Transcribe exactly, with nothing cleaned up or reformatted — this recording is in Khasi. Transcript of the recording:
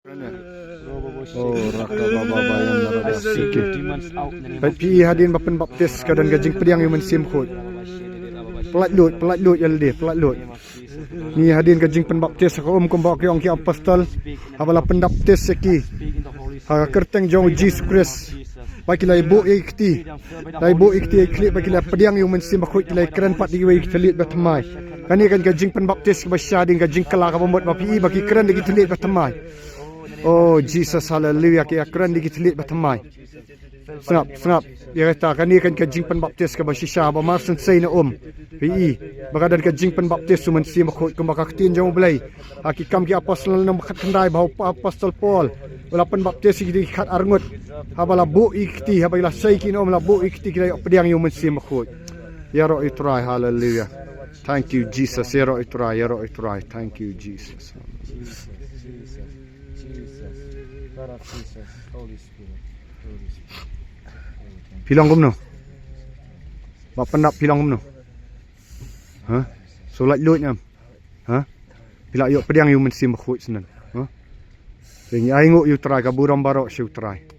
Oh, raka baba bayan raka siki. Peit phi hadien ba pynbaptis ka don ka jingpdiang ïa u Mynsiem Bakhuid. Pynlait luid, pynlait luid ïa lade, pynlait luid. Ngi hadien ka jingpynbaptis ha ka um kumba ki ong ki apostol. Haba la pynbaptis ïa ki ha ka kyrteng jong u Jisu Khrist. Ba ki la buh ïa ki kti. La buh ïa ki kti ïa ki khlieh ba ki la pdiang ïa u Mynsiem Bakhuid, ki la kren pat da kiwei ki thylliej ba thymmai. Kane kan ka jingpynbaptis kaba shisha hadien ka jingkylla kaba mut ba phi i ba ki kren da ki thylliej ba thymmai. Oh Jesus, haleluya, ki ïa kren da ki thylliej ba thymmai. Sngap, sngap. Ïa kata kane kan ka jingpynbaptis kaba shisha ba mar shen sei na um. Phi i ba ka don ka jingpynbaptis u Mynsiem Bakhuid kumba ka ktien jong u Blei. Ha Ki Kam ki Apostol lynnong ba khatkhyndai ba u apostol Paul u la pynbaptis ïa ki da ki khatar ngut. Haba la buh ïa ki kti, haba la sei ki na um, la buh ïa ki kti, ki la ïoh pdiang ïa u Mynsiem Bakhuid. Ïaroh ïa u Trai, haleluya. Thank you Jesus. Ïaroh ïa u Trai, ïaroh ïa u Trai. Thank you Jesus. Phi long kumno? Ba pyndap phi long kumno? Ha? Shu lait luid ne em? Ha? Phi la ïoh pdiang ïa u Mynsiem Bakhuid shen? Ha? Te ngi ainguh ïa u Trai, ka burom baroh sha u Trai.